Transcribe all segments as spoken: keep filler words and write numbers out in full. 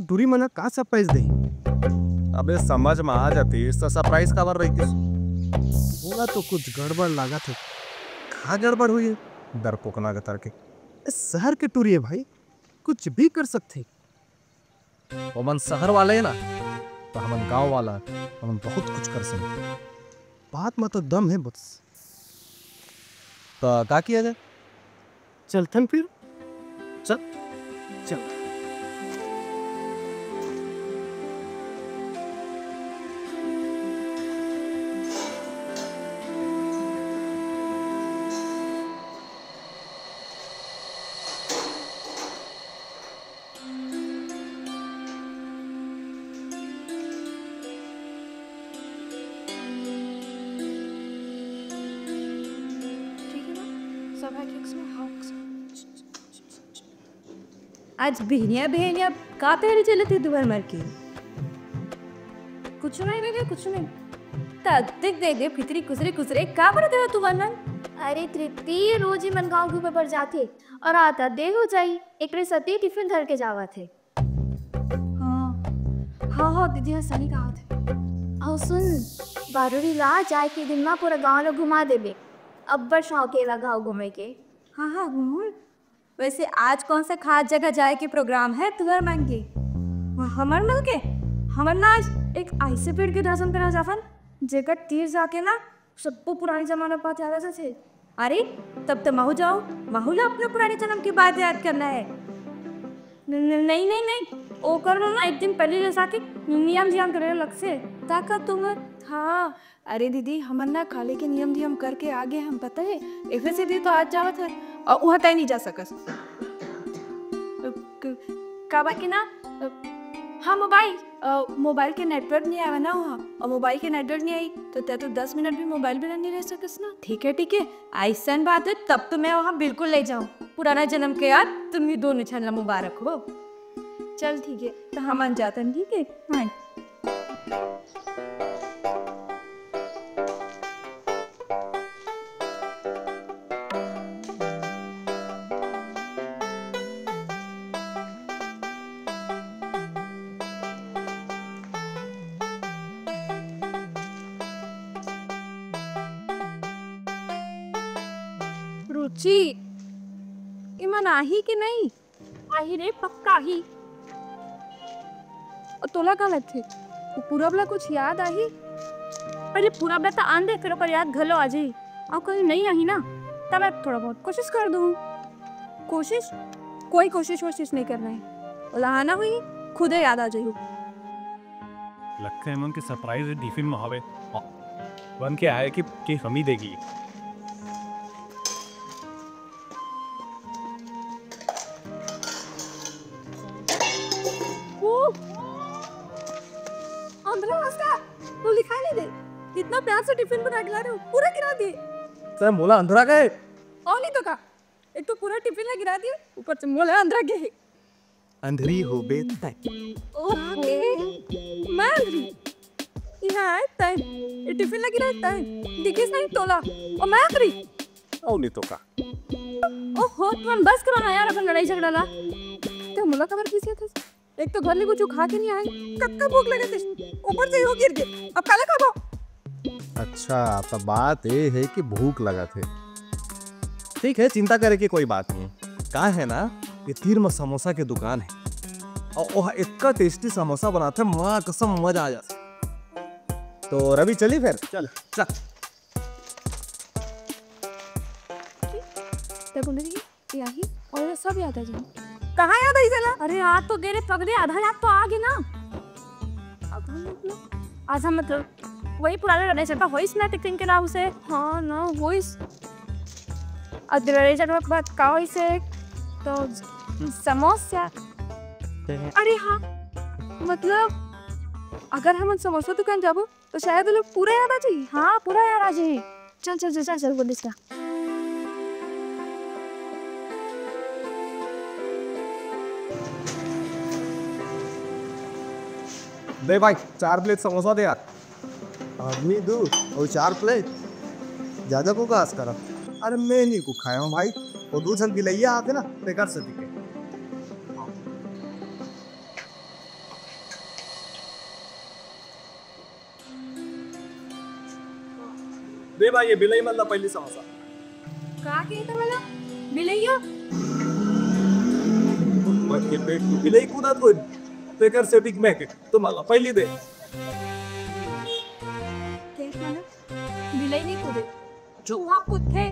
टूरी मन ह का सरप्राइज देही? अबे, समझ म आ जातिस त सरप्राइज काबर रहितिस? मोला तो कुछ गड़बड़ लागत हे। का गड़बड़ होही? डरपोकना के तरके। ए, शहर के टूरी हे भाई, कुछ भी कर सकथे। ओमन शहर वाले हे ना, त हमन गांव वाला, हमन बहुत कुछ कर सकथन। बात म तो दम हे बस। त का किया जाए? चलथन फिर। चल। चल। ठीक है ना? सब है ठीक से? हाँ। आज बिहनिया बिहनिया का तैयारी चलत हे तुहर मन के? कुछ नहीं रे, कुछ नहीं। त देख देख दे फितरी कुसरे कुसरे का करत हे तुहर मन? अरे तृप्ति, रोज ही मन गाँव घूमे बर जाथे और आता देर हो जाही, एकरे सेती टिफिन धर के जावत हे। हाँ, हाँ, हाँ, दीदी, हाँ, सही कहा थे। अउ सुन, बारूरी ला जाए के दिन मा पूरा गांव ला घुमा देबे। अब्बड़ शौक हे ला गांव घूमे के। हाँ, हाँ, घूमू। वैसे आज कौन सा खास जगह जाए के प्रोग्राम है तुहर मन के? हमर मन के? हमर ना आज एक ऐसे पेड़ के दर्शन करा जावन, जेकर तीर जाके ना सबको पुरानी जमाना के बात याद आ जाथे। अरे, तब तो महू जाओ, महू ला अपने पुराने जन्म की बात याद करना है। न-, न-, नहीं, नहीं, नहीं, ओकर बर ना एक दिन पहले ले जाके नियम ध्यान करे लगथे। ताकत तुम, हाँ, अरे दीदी, हमन ना काले के नियम धियम करके आगे हम, पता है, एकर सेती तो आज जावत है, और वहाँ तय नहीं जा सकस। क-, का बाकी ना, हाँ, मोबाइल, अ, मोबाइल के नेटवर्क नहीं आवा ना वहाँ, और मोबाइल के नेटवर्क नहीं आई, तो तय तो दस मिनट भी मोबाइल बिना नहीं रह सकस ना। ठीक है, ठीक है, ऐसन बात है, तब तो मैं वहाँ बिल्कुल ले जाऊँ। पुराना जन्म के याद तुम्ही दोनों झन ला मुबारक हो। चल, ठीक है, तो हमन जातन, ठीक है? हाँ। रुचि, इमन आही कि नहीं? आही रे, पक्का आही। अउ तोला का लगथे, वो पूरब ला कुछ याद आही? अरे, पूरब ला तो आन दे, फिर ओकर याद घलो आ जाही। अउ कहीं नहीं आही ना, तब मैं थोड़ा बहुत कोशिश कर दूँ। कोशिश? कोई कोशिश वोशिश नहीं करना है, ओला आना होही, खुदे याद आ जाही। लगथे एमन के सरप्राइज टिफिन में हवे। बन के आए कि, कि हम ही देगी। ओ! अंधरा हंसता, तो लिखाई नहीं दे। इतना प्यार से टिफिन बना के ला रहे हो, पूरा गिरा दिए। सर, मोला अंधरा गए। और नहीं तो का, एक तो पूरा टिफिन ला गिरा दिए, ऊपर से मोला अंधरा गए। अंधरी होबे तै। ओहो, मैं अंधरी? यहाँ आए तै, ये टिफिन ला गिराए तै, दिखिस नहीं तोला, और मैं अंधरी? अउ नहीं तो का। ओहो, तुमन बस करो ना यार अपन लड़ाई झगड़ा ला। ते मोला काबर खींचत हस? एक तो घर ले कुछ खा के नहीं आए, कतका भूख लगे थे, ऊपर से हो गिर गए, अब काला खाबो? अच्छा, तो बात ये है कि भूख लगा थे। ठीक है, चिंता करे के कोई बात नहीं। का है ना, ये तीर में समोसा के दुकान है और वह इतना टेस्टी समोसा बनाते हैं, माँ कसम मजा आ जाता। तो रवि, चली फिर? चल। चल। तै बोले रही, ये आही और ये सब याद आ जाही। कहाँ याद आई चला? अरे याद तो गे रे पगले, आधा याद तो आ गे ना। आधा मतलब? आधा मतलब वही पुराना लड़ाई झगड़ा होइस ना टिफिन के नाम से। हाँ ना, होइस। और लड़ाई झगड़ा के बाद का होइस है? तो समोसा। अरे हाँ, मतलब अगर हमन समोसा दुकान जाबो तो शायद वो लोग पूरा याद आ जाही। हाँ, पूरा याद आ जाही। चल, चल, चल, चल, चल, बोलिस का। दे भाई, चार प्लेट समोसा दे यार। आदमी दू और चार प्लेट, ज्यादा को का आस करा? अरे मैं नहीं को खाया हूँ भाई, वो दू झन गिलैया आते ना, बेकार से दिखे। दे भाई, ये बिलई मन ला पहिली समोसा। का कहे त मला? बिलई हो? मत के पेट तू बिलई कूदत होई, तेकर से बिग मैक। तू मला पहिली दे। कहे त मला? बिलई नहीं कूदे, चूहा कूदथे।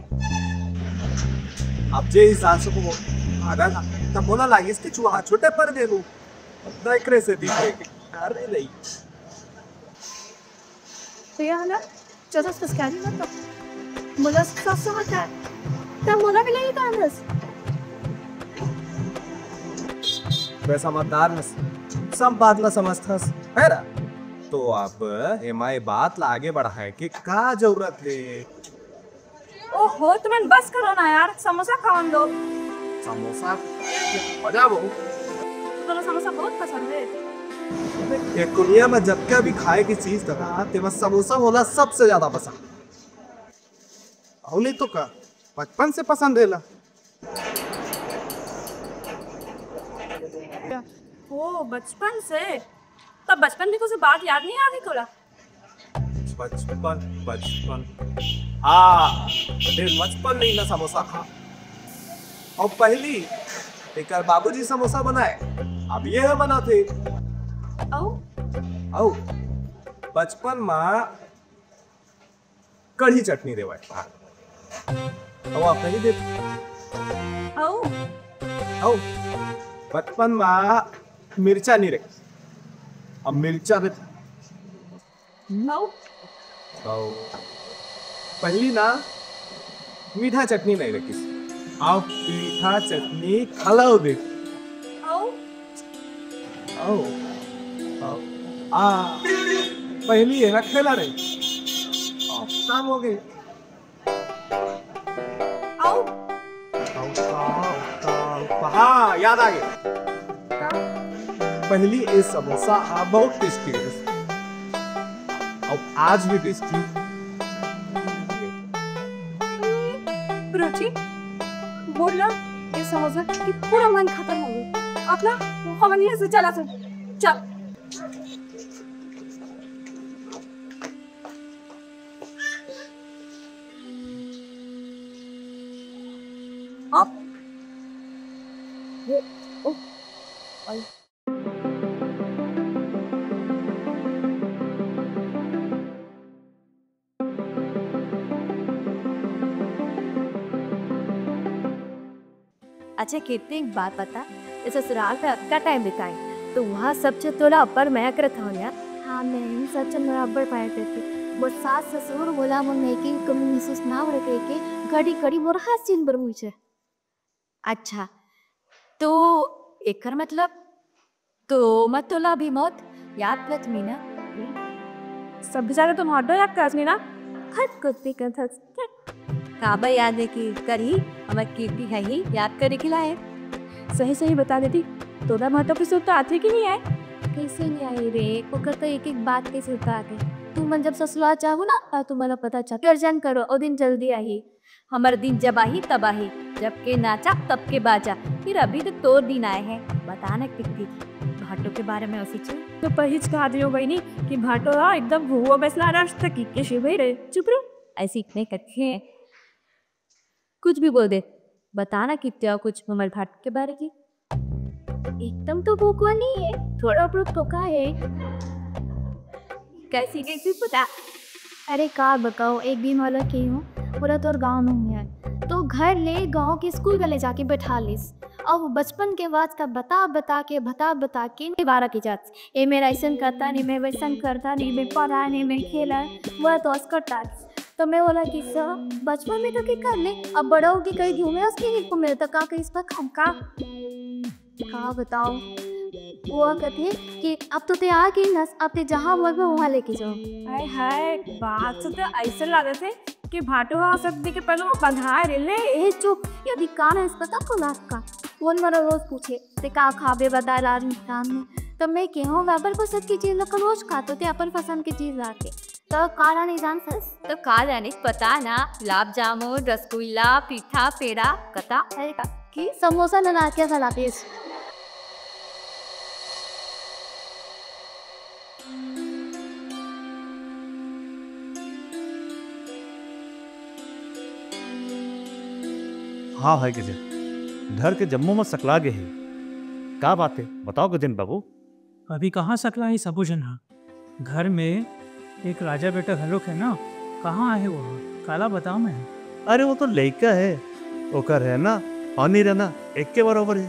अब जे हिसाब से वो भागा ना, तब मोला लागिस कि चूहा छोटे पर दे लू। एकरे से दिखे। अरे नहीं। तो ये वाला चौदह सौ क्या नहीं मतलब? मोला सात सौ होता है। तब मोला भी नहीं था बस। वैसा समझदार हस, सब बात ला समझथस, है ना? तो अब एमा ए बात ला आगे बढ़ाए के का जरूरत है? ओहो, तुमन बस करो ना यार, समोसा खावन दो। समोसा? मजा वो। तुमन समोसा बहुत पसंद है। ये दुनिया में जब क्या भी खाए की चीज था, तेमा समोसा होला सबसे ज्यादा पसंद। अउ नहीं तो का, बचपन से पसंद है ला। ओ, बचपन से? तब बचपन में कुछ बात याद नहीं आ गई तोला? बचपन, बचपन। हाँ, अरे बचपन में ही ना समोसा खा। और पहली, एकर बाबूजी समोसा बनाए, अब ये है बनाते। अउ? अउ, बचपन में कढ़ी चटनी देवाय। अउ आप नहीं देते। अउ? अउ, बचपन में मिर्चा नहीं रहे, अब मिर्चा देते। अउ? अउ, पहली ना मीठा चटनी नहीं रखिस, अब मीठा चटनी खलाओ दे। अउ? अउ, अउ, आ, पहली ये रखेला रे। अब काम हो गए। अउ? अउ, अउ, अउ, हाँ, याद आ गया। पहली ये समोसा आ बहुत टेस्टी है। अब आज भी टेस्टी। रुचि, बोल ना, ये समोसा कि पूरा मन खत्म हो गया। अब ना, हमन यहाँ से चला चल। चल। आप? ये, ओ, आई। अच्छा कीर्ति, एक बात बता, ये ससुराल में अतका टाइम बिताए, तो वहाँ सब चीज तोला अब्बड़ मया करत हव ना? हाँ, मैं ही सब चीज मोला अब्बड़ मया करथे। मोर सास ससुर मोला मोर मइके के कमी महसूस ना होए कहिके घड़ी घड़ी मोर हर चीज बर पूछे। अच्छा, तो एकर मतलब तो मत तोला अभी मौत याद करत मीना। सब बेचारे तो भाटो याद करत मीना। हद करती कथस। काबर याद है कि करही, हमर कीर्ति है ही याद करे के लायक। सही सही बता देती, तोला भाटो के सुरता आथे कि नहीं आए? कैसे नहीं आई रे, ओकर तो एक एक बात के सुरता आथे। तू मन जब ससुराल जाहू ना, तब तू मन ला पता चल। गर्जन करो, ओ दिन जल्दी आही। हमर दिन जब आही तब आही, जब के नाचा तब के बाजा। फिर अभी तो तोर दिन आए हैं, बता ना कीर्ति, भाटो के बारे में ऐसी चीज। तो पहिच कहा दियो बहिनी कि भाटो हा एकदम भुआ बैसला राष्ट्र की के शिवे रे। चुप रहो, ऐसी इतने कच्चे हैं, कुछ भी बोल दे। बता ना कीर्ति, कुछ हमर भाटो के बारे की। एकदम तो भोकवा नहीं है, थोड़ा बहुत भोका है। कैसी कैसी पता? अरे का बताओ, एक दिन वाला के हूँ, पूरा तोर गाँव में हुआ है। तो घर ले गाँव के स्कूल में ले जाके बैठा लिस। अब बचपन के बात का बता बता के, बता बता के निवारा की जात। ए मेरा ऐसन करता नहीं, मैं वैसन करता नहीं, मैं पढ़ा नहीं, मैं खेला, वो तो असकट टाइप। तो मैं बोला कि सर, बचपन में तो के कर ले, अब बड़ा होके कहीं घूमे उसके ही को मिलता का कहीं इसका काम का। का बताओ, वो कहते कि अब तो ते आ गई नस, अब ते जहाँ बोलबे वहाँ लेके जाओ। हाय हाय, बात से तो ऐसे लागत है कि भाटो हा सकती के पहले वो बंधाए रे ले। ए चुप, यदि कान है इसका तब को लाग का। वो मोला रोज पूछे, ते का खाबे बता राजस्थान में? तो मैं कहूँ बाबर पसंद की चीज लोग रोज खाते थे, अपन पसंद की चीज लाके। तो काला नहीं जान सस? तो का जाने, पता ना, गुलाब जामुन, रसगुल्ला, पीठा, पेड़ा, कता। अरे का, की समोसा लगा के खिला दे। हाँ भाई गजेंद्र, घर के जम्मो मन सकला गे हे। का बात हे, बताव गजेंद्र बाबू। अभी कहाँ सकला हे सबो झन ह? घर में एक राजा बेटा घलोक हे ना, कहाँ आहे वो? काला बताव मैं। अरे वो तो लइका हे, ओकर हे ना, अउ नइ रहना, एके बरोबर हे।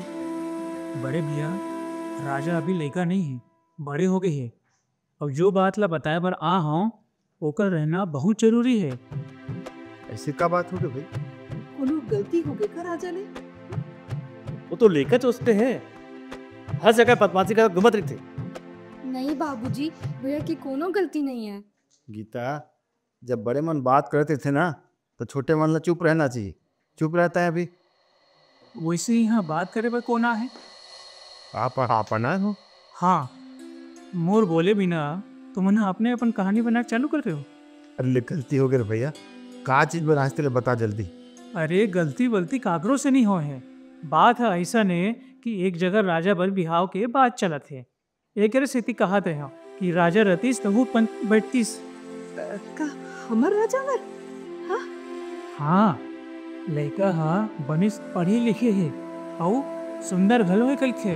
बड़े भैया, राजा अभी लइका नइ हे, बड़े हो गे हे। अउ जो बात ला बताए बर आ हंव, ओकर रहना बहुत जरूरी हे। ऐसे का बात हो गे भाई? कोनो गलती हो गे का राजा ले? वो तो लइका चोचते हे, हर जगह बदमाशी करत घूमत रहिथे। नहीं बाबूजी, भैया की कोनो गलती नहीं है। गीता, जब बड़े मन बात करत रहिथे ना, तो छोटे मन ला चुप रहना चाहिए। चुप रहता है अभी। वैसे इहाँ बात करे बर कोन आहे? आप, आप आए हो? हाँ, मोर बोले बिना तुमन ह अपने अपन कहानी बनाए चालू कर दे हो। अरे ले, गलती हो गे रे भैया, का चीज बनाए तेला बता जल्दी। अरे गलती वलती काकरो से नहीं होए हे, बात ह ऐसन हे कि एक जगह राजा बर बिहाव के बात चलत हे, एकरे सेती कहत हे कि राजा रतिस तहू पंत बैठतिस। का हमर राजा बर? हाँ? हाँ, लइका ह बनिस पढ़े लिखे हे, अउ सुंदर घलो हे कहिथे,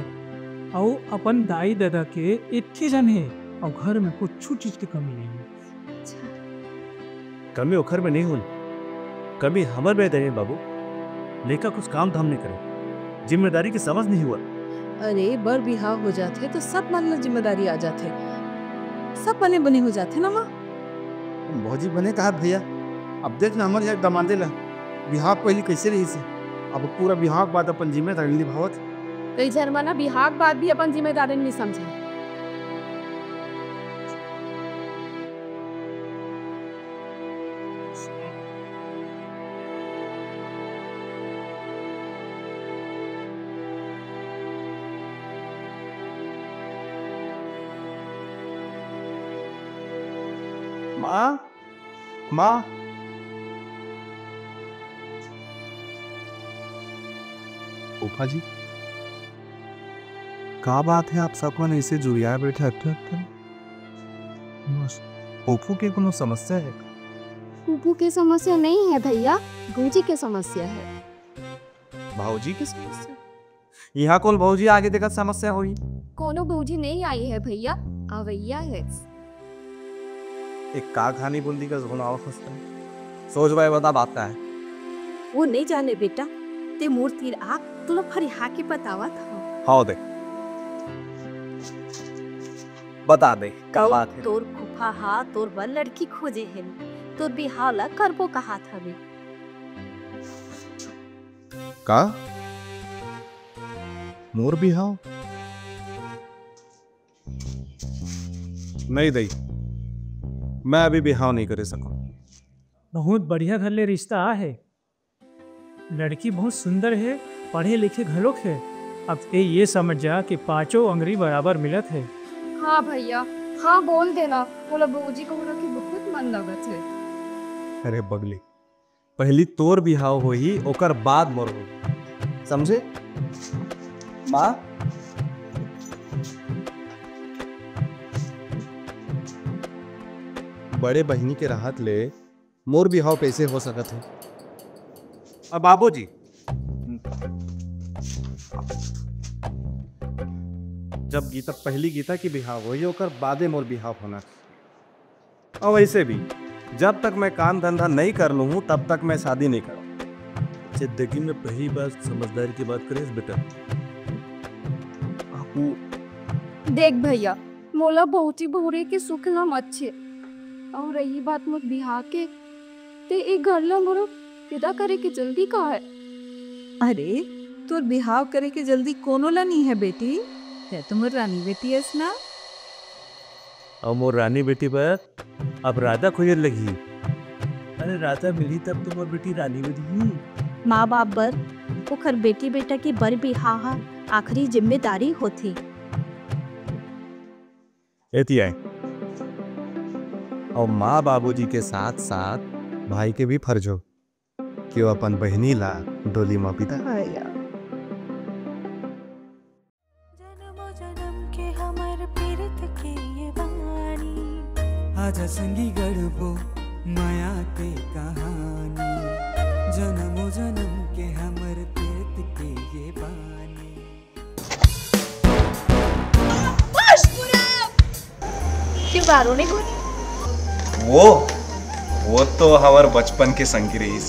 अउ अपन दाई ददा के एक ही जन हे, अउ घर में कुछु चीज के कमी नहीं हे। अच्छा। कमी ओखर में नहीं होही, कमी हमर में दे बाबू। लइका कुछ काम धाम नहीं करे, जिम्मेदारी के समझ नहीं हुआ। अरे, बर बिहाव हो जाथे तो सब मन ला जिम्मेदारी आ जाथे, सब बने बने हो जाथे ना माँ। भौजी बने कहा भैया, अब देख ना हमर एक दमादे ला, बिहाव पहली कैसे रहिस हे, अब पूरा बिहाव के बाद अपन जिम्मेदारी निभावत। कई झन मन ह बिहाव के बाद भी अपन जिम्मेदारी नहीं समझे। माँ, माँ। फूफा जी, का बात है, आप सब मन ऐसे जुरियाए बैठे हट्ठे हट्ठे? बस, फूफू के कोनो समस्या है? फूफू के समस्या नहीं है भैया, भौजी के समस्या है। भौजी के समस्या? यहाँ कोन भौजी आगे देखत समस्या होही? कोनो भौजी नहीं आई है भैया, अवैया है। एक का कहानी बोल दी का सुनावा खुश है। सोच भाई बता बात का है। वो नहीं जाने बेटा, ते मोर तीर आ, तोला फरिहा के बतावत हव। हाँ दे। बता दे, का कहो, बात है? तोर फूफा हा तोर बर लड़की खोजे हे, तोर बिहाव ला करबो कहात हवे। का? मोर बिहाव? नहीं दई, मैं अभी बिहाव नहीं करे सकूं। बहुत बढ़िया घर ले रिश्ता आ है। लड़की बहुत सुंदर है, पढ़े लिखे घलोक है। अब ते ये समझ जा कि पांचों अंगरी बराबर मिलत है। हाँ भैया, हाँ बोल देना, मोला भौजी कहूँ के बहुत मन लगत है। अरे बगली, पहली तोर बिहाव होही, ओकर बाद मोर होही, समझे? माँ, बड़े बहिनी के रहत ले मोर बिहाव कैसे हो सकत है? अब बाबूजी, जब गीता, पहली गीता की बिहाव होही, ओकर बादे मोर बिहाव होना। और वैसे भी, जब तक मैं काम धंधा नहीं कर लूँ, तब तक मैं शादी नहीं करूँ। जिंदगी में पहली बार समझदारी की बात करेस बेटा। आपू देख भैया, मोला बहुती बहुरे के सुख ला मत छे। और रही बात मोर बिहाव के, ते ए घर ला मोर विदा करे के जल्दी का है? अरे, तोर बिहाव करे के जल्दी कोनो ला नहीं है बेटी, ते तो मोर रानी बेटी अस ना। अउ मोर रानी बेटी बर अब राजा खोजे लगही। अरे राजा मिलही तब तो मोर बेटी रानी बनही। माँ बाप बर ओखर बेटी बेटा के बर बिहाव ह आखिरी जिम्मेदारी होथे। एती आए। अउ माँ बाबूजी के साथ साथ भाई के भी फर्ज हो कि वो अपन बहिनी ला डोली म बिदा। हाँ यार। जन्मों जन्म के हमर पीरत के ये बानी। आजा संगी गढ़बो मया के कहानी। जन्मों जन्म के हमर दारू नहीं घुली। वो वो तो हमर बचपन के संगी रहिस।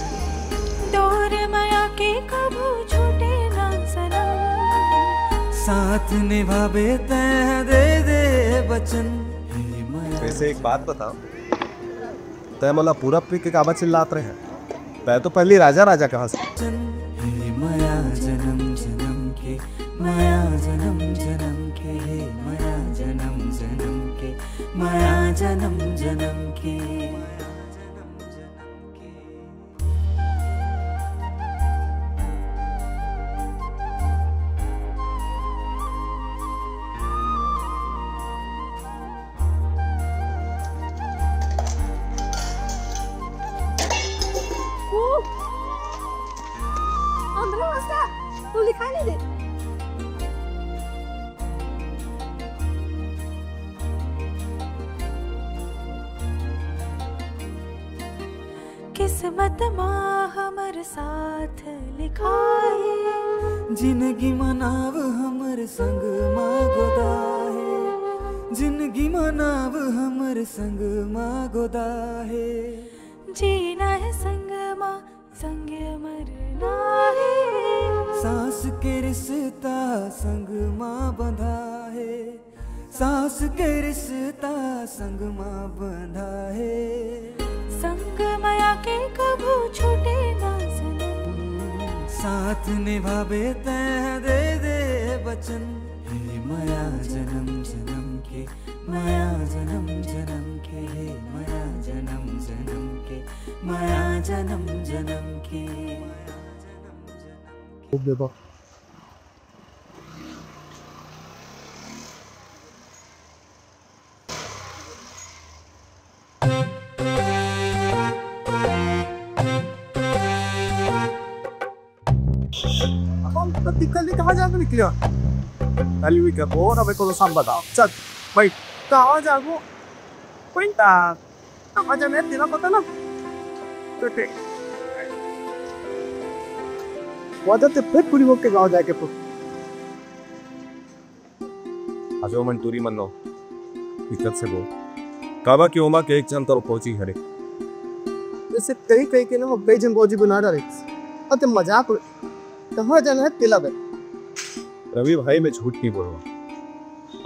डोर मया के कभू छूटे ना सनम। साथ निभाबे तै दे दे वचन। हे मया। वैसे एक बात बताओ, तै मोला पूरब पी के काबर चिल्लात रहे? तै तो पहली राजा राजा कहा से। हे मया जन्म जन्म के, मया जन्म जन्म के, हे मया जन्म जन्म के, मया जन्म जन्म के। ओ, अंदर वास्ता, तू लिखा नहीं दे। किस्मत मा हमर साथ लिखाए। जिनगी मा नाव हमर संग मा गोदा हे। जिनगी मा नाव हमर संग मा गोदा हे। जीना हे संग मा, संग मरना हे। सांस के रिश्ता संग मा बंधा हे। सांस के रिश्ता संग मा बंधा हे। संग मया के कभू छूटे ना सनम। साथ निभाबे तै दे दे वचन। हे मया जन्म जन्म के, मया जन्म जन्म के, हे मया जन्म जन्म के, मया जन्म जन्म के। खूब देखो। अब हम तो दिक्कत नहीं, कहाँ जाके निकले? अली भी कर, और अबे को तो सब बताओ। चल, भाई, कहाँ जागो? कोई ना, कहाँ जाने तेरा पता ना? तो ठीक। वजह ते फिर पूरी होके गाँव जाके पुर। अजो मन टूरी मन नो। दिक्कत से बोल। काबा कि ओमा के एक झन तोर फौजी हरे। जैसे कई कई के ना वो कई झन फौजी बना डारे। अते मजाक उड़-, कहाँ जाना है तेला बे? रवि भाई, मैं झूठ नहीं बोल रहा।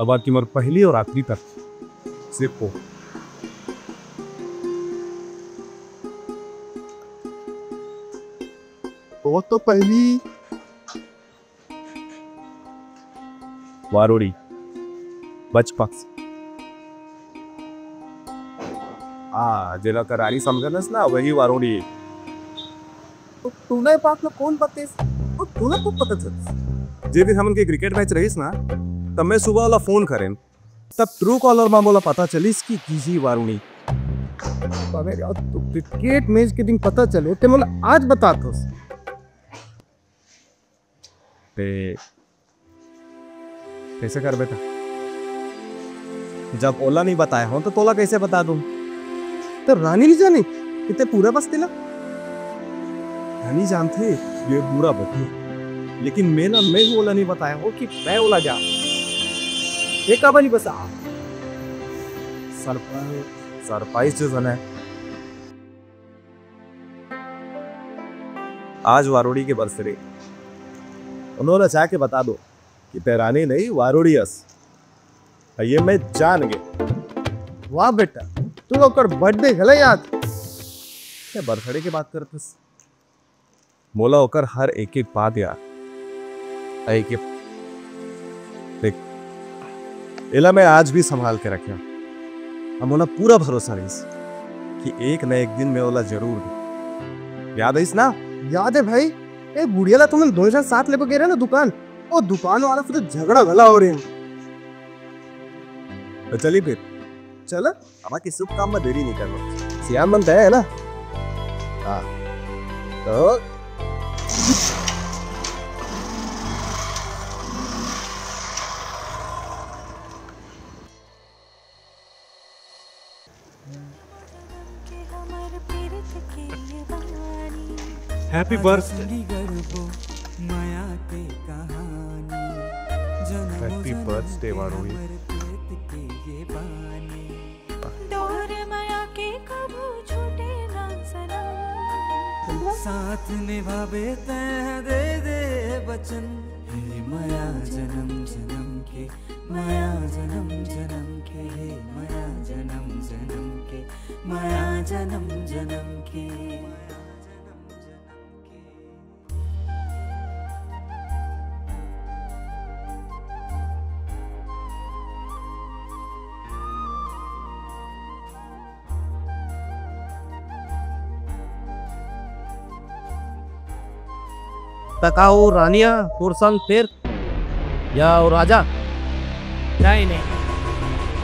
अब आपकी उम्र पहली और आखिरी तक सिर्फ वो। वो तो पहली वारोड़ी, बचपन से। आ, जेला करारी समझनस ना, वही वारोड़ी। तो तूने बात में कौन बतेस? और तूने को पता चल? जे दिन हमन के क्रिकेट मैच रहिस ना, तब मैं सुबह वाला फोन करेन। तब ट्रू कॉलर मा मोला पता चलिस कि कीजी वारोड़ी। अबे यार, तो क्रिकेट मैच के दिन पता चले, ते मोला आज बतात होस। ते कैसे कर बेटा? जब ओला नहीं बताया हो तो तोला कैसे बता दूं? तो रानी नहीं जानी कि ते पूरा बस तिला? रानी जानथे ये पूरा बती, लेकिन मैं ना, मैं ही ओला नहीं बताया हो कि मैं ओला जा। ये काबर नहीं बसा? सरप्राइज, सरप्राइज जो जाना है। आज वारोड़ी के बर्थडे, उन्होंने जाके बता दो कि ते रानी नहीं, वारोड़ी अस। ये मैं जान गे। वाह बेटा, तू ओकर बर्थडे घला याद। क्या बर्थडे की बात करत हस? मोला ओकर हर एक एक बात याद। एक एक, देख, एला मैं आज भी संभाल के रखे हूँ। अब मोला पूरा भरोसा रहिस कि एक न एक दिन मैं ओला जरूर दूँ। याद आइस ना? याद है भाई, ए बुढ़िया ला तुमन दोनों जन साथ लेके गए रहे ना दुकान, वो दुकान वाला से तो झगड़ा भला हो रहे हैं। तो चली फिर। चल, अब के शुभ काम में देरी नहीं करना। सियान बनता है ना? हाँ। तो Happy birthday। Happy birthday, वारोड़ी। साथ निभाबे तैं दे दे बचन, हे मया जन्म जन्म के, मया जन्म जन्म के, हे मया जन्म जन्म के, मया जन्म जन्म के। त का वो रानिया तोर संग फेर या वो राजा? नहीं, नहीं,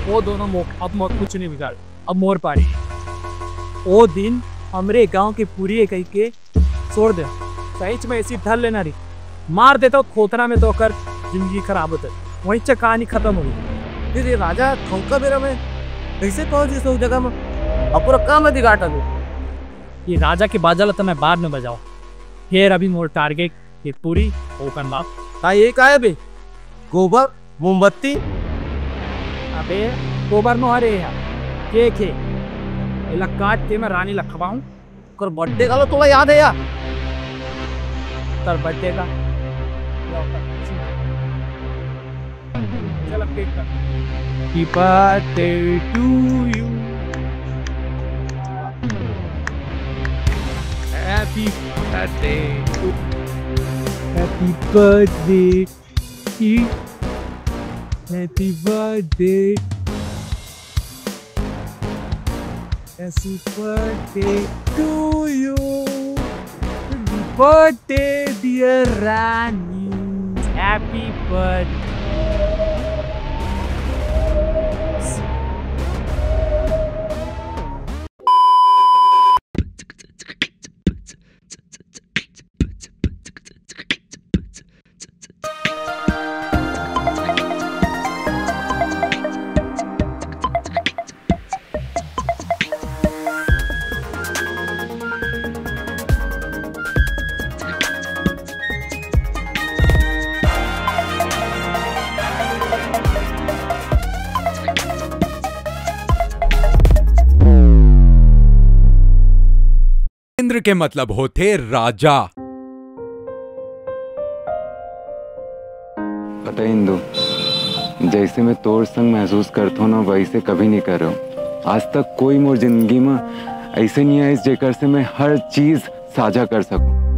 वो दोनों मो-, अब मोर कुछ नहीं बिगाड़, अब मोर पारी। वो दिन हमरे गांव के पूरी कह के छोड़ दे, सही में ऐसी धर लेना रही, मार देता खोतना में तो ओकर जिंदगी खराब होता, वहीं से कहानी खत्म हो गई। फिर ये राजा ठौका बेरा में कैसे पहुंच गए उस जगह में, और पूरा काम में बिगाड़ डाले। ये राजा के बाजा ला तो मैं बाद में बजाओ, फिर अभी मोर टारगेट ये पूरी ओकर बाप। का ये का है बे? गोबर, मोमबत्ती? अबे गोबर नो हरे यार, केक है, एला काट के मैं रानी ला खवाऊं। ओकर बर्थडे का लो तोला याद है यार? तर बर्थडे का चल अब केक काट। Happy birthday to you. Happy birthday to, happy birthday to, happy birthday. Happy birthday to you. Happy birthday, dear Rani. Happy birthday. Indra के मतलब होथे राजा। पता है इंदु, जैसे मैं तोर संग महसूस करता हूँ ना, वैसे कभी नहीं कर रहा हूँ। आज तक कोई मोर जिंदगी में ऐसे नहीं आइस जेकर से मैं हर चीज साझा कर सकूं।